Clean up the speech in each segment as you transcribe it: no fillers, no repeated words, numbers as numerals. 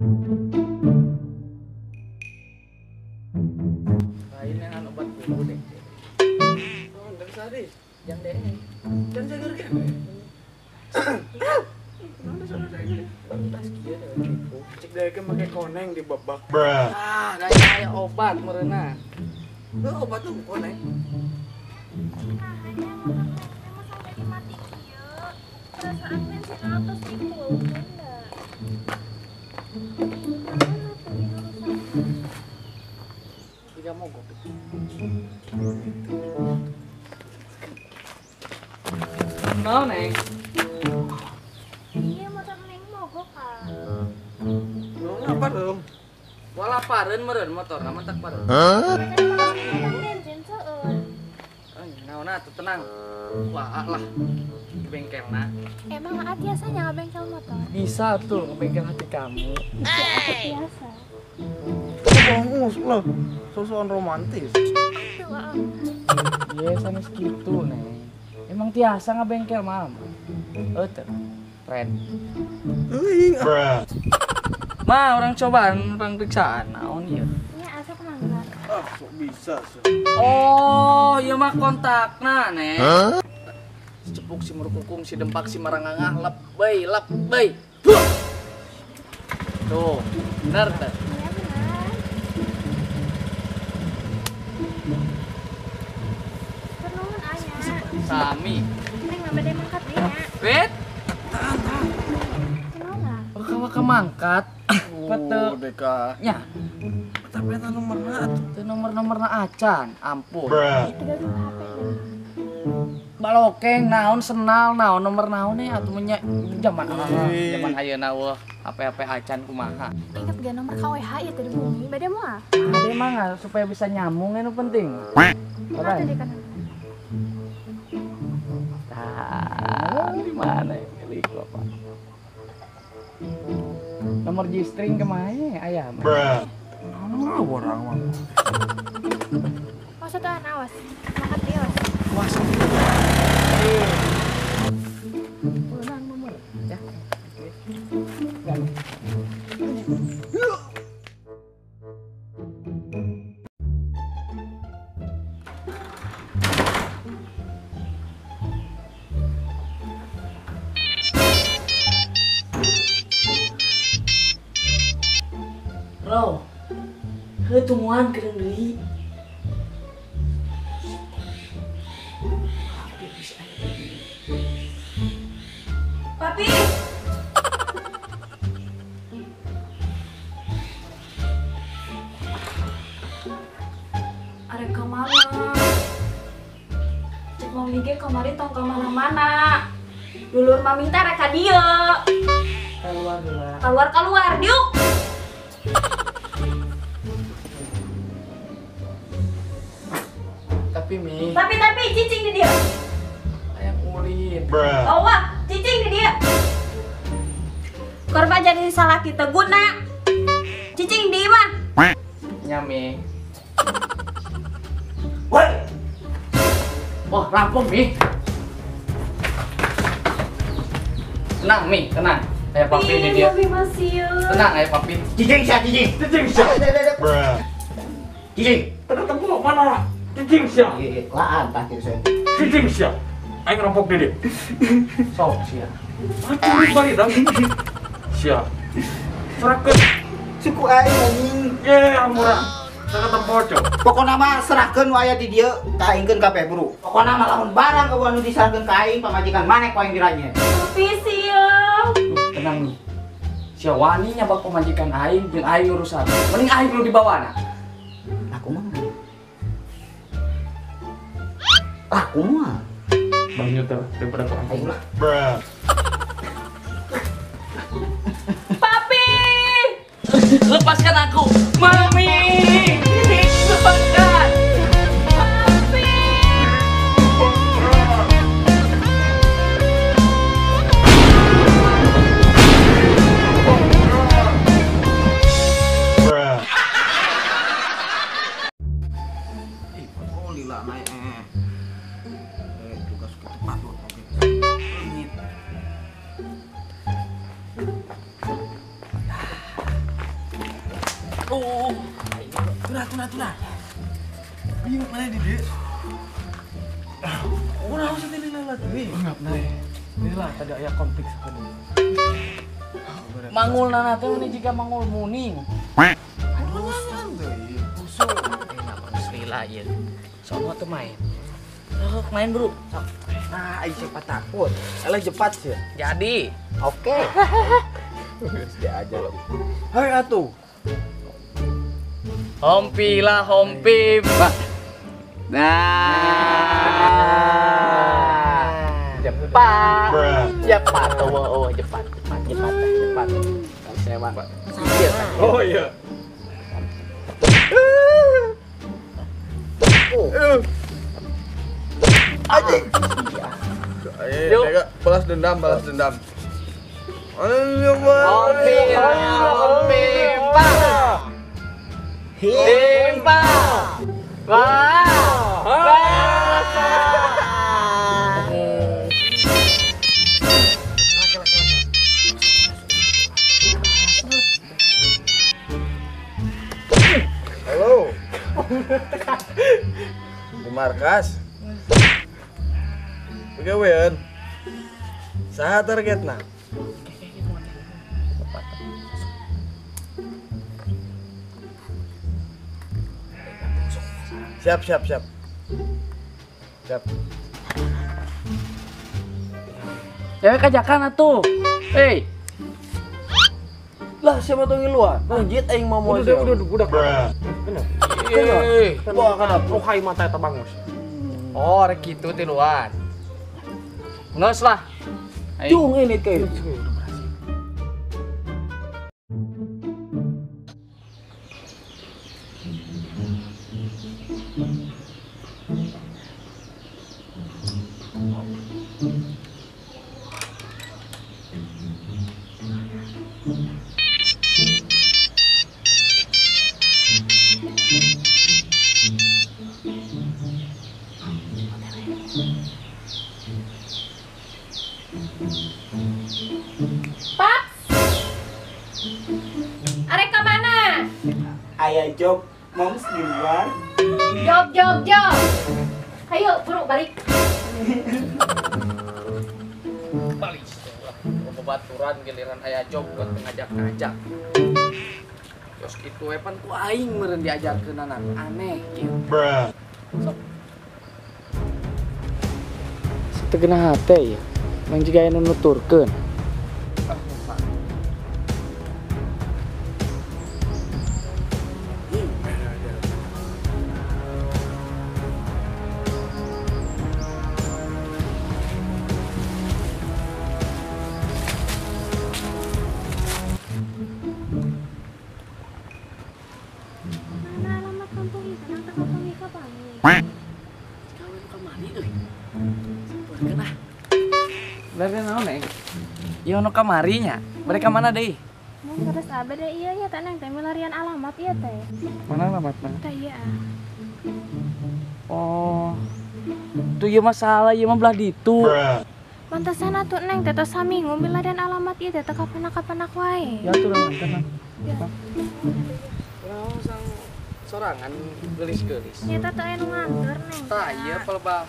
Lain yang obat dulu deh. Oh, dari sari. Yang deh. Dan segar kan? Mana saudara saya? Tas kieu deh tipu. Cek deh kan pakai koneng di babak. Ah, kayak obat merenah. Lu obat tuh koneng. Nah, motor sampai mati kieu. Perasaan bensin atas tipu bunda. Tiga mogok. Mau neng? Iya motor neng mogok kak. Mau apa dong? Wala paren meren motor, nama tak paren. Hah? Bensin seueur. Naon atuh tenang. Wah lah, ke bengkel nah. Emang aa biasanya ngebengkel motor? Bisa tuh ngebengkel hati kamu. Bisa biasa. Bongus loh, sosokan romantis. Aduh, aa. Iya, sama segitu neng. Emang tiasa ngebengkel mam? Teu, keren. Ma, orang cobaan, orang periksaan, naon ieu? Nya asa mangga. Ah, sok bisa sih. Oh, ieu mah kontakna, Neng. Si cepuk si merukukung si dempak si marangangah lebay lebay. Tuh, bener teh. Iya benar. Nuhun aya. Sami. Neng mah bade mangkat deui nya. Wait. Tahan, tahan. Kunaon? Oh, kamu mangkat. Pete. Deka. Nya. Tapi eta nomorna atuh. Teu nomor-nomorna acan, ampun. Itu gaduh HP deh. Balokeng naon senal naon nomor naon nih atuh nya zaman zaman ayeuna eueuh HP-HP acan kumaha. Ingat gak nomor KWH ya tadi bumi, bade moal. Ade mah supaya bisa nyambung anu penting. Apa tadi kan? Tah, di mana ya milik Bapak? Nomor G-string kemana ayah? Naon orang mah. Awas atuh awas. Mangkat deui awas. Awas. Menang nomor ya. Bro, heuh tumuan kereung deui. Papi. Arek ka mana? Cek mami ge kamari tong ka mana-mana. Dulur mami teh rek ka dieu. Keluar heula. Keluar-keluar, diuk. Tapi Mi. Tapi cicing di dia. Ayam ulin. Oh wah, cicing di dia. Korban jadi salah kita guna. Cicing di mah. Nya Mi. Woi. Wah, rampung Mi. Tenang Mi, tenang. Ayo papi di dia. Papi masih. Tenang ayo papi. Cicing sia cicing. Cicing sia. Cicing. Ternyata gua mana? Cicing sia. Laan tah kieu saya. Cicing sia. Aing rampok dede. Sok sia. Aduh, bari dah. Sia. Serahkeun suku aing anjing. Ye, murah. Sangat tempoco. Pokona mah serahkeun nu aya di dieu ka aingkeun kabeh buru. Pokona mah lamun barang eueuh nu diserahkeun ka aing pamajikan maneh ku aing diranye. Papi sia. Tenang nih. Sia wani nyabak pamajikan aing jeung aing urusan. Mending aing nu dibawana. Aku mah. Aku mah. Banyu teh daripada ku aing lah. Papi! Lepaskan aku, Mami! Lepaskan! Papi! Ih, oh lila naik tugas ketepat loh, oke. Aduh. Tuna. Bingung mana di dieu? Kunaon sih teh lila deui? Ngap nae. Lila tadi aya konflik sakeudeung. Mangul nana teh meni jiga mangul muning. Aduh, deui. Busuk. Kenapa geus lila ieu? Sono teu main. Sok main, Bro. Sok. Nah, aing siapa takut. Eleh jepat sih. Jadi. Oke. Geus diajar lagi. Hai atuh. Hompi lah hompi. Nah. Jepat. Jepat oh, jepat. Saya mah. Oh iya. Anjing. Ayo, balas dendam. Hompi lah hompi. Himpa. Wah. Halo. Di markas. Begawean. Saha targetna? Siap. Siap. Ya kajakan atuh. Hei. Lah siapa tuh ngiluan? Lanjut aing mau mau. Udah. Bener. Wah, kana rohai mata eta bangus. Oh, rek kitu tiluan. Ngeus lah. Cung ini teh. Paps, arek ka mana? Aya job moms di luar. Job. Ayo, buru balik. Balik. Bebaturan giliran aya job buat ngajak-ngajak. Terus kitu we pan ku aing meureun diajarkeun anak aneh kieu. Sok. Sategenah hate ya. Mang jiga anu nuturkeun. Mana alamat kampung itu? Nang teh kampung ieu kapanggih. Kawin kamari euy. Sampeurkeun ah. Bere naon neng? Ieu nu kamari nya. Mereka mana deui? Mun terus abe deh ieu nya teh neng teh milarian alamat ieu teh. Mana alamatna? Teh ieu ah. Oh. Tuh ieu mah salah, ieu mah belah ditu. Pantesan atuh neng teh tos saminggu milarian alamat ieu teh teu kapanak-kapanak wae. Ya atuh urang anter. Ya. Urang sang sorangan geulis-geulis. Nya teh aya nu nganter neng. Tah ieu pelebah.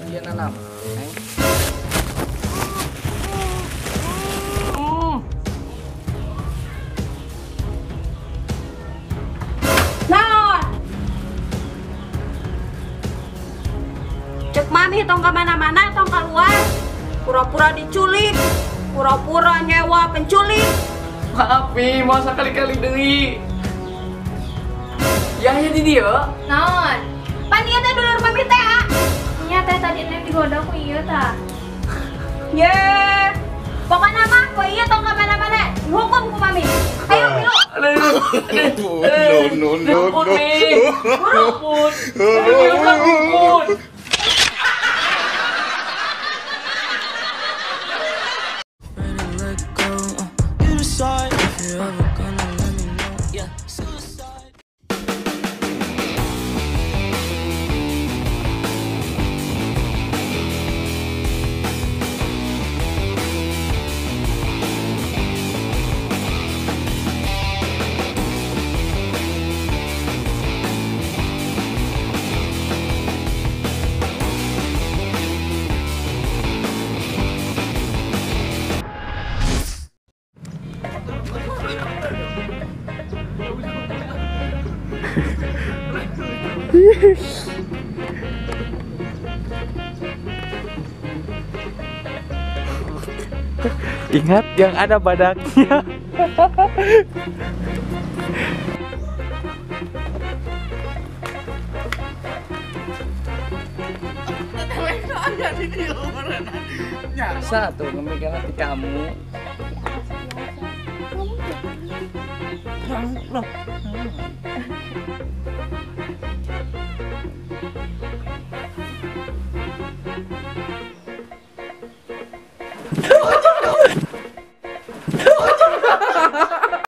Ieu nanam. Neng. Naon? Cek mami tong ka mana-mana tong keluar. Pura-pura diculik, pura-pura nyewa penculik. Maaf pi, mau sekali-kali deui. Ya ya di dieu. Naon? Pan ieu teh dulur mami teh ah. Nya teh tadi neng digoda ku ieu tah. Ye. Pokokna mah ku ieu tong ka mana-mana, dihukum ku mami. Ayo milu. No. Ampun. Ampun. Ingat yang ada badaknya. Satu ngemikirna ti kamu. Loh.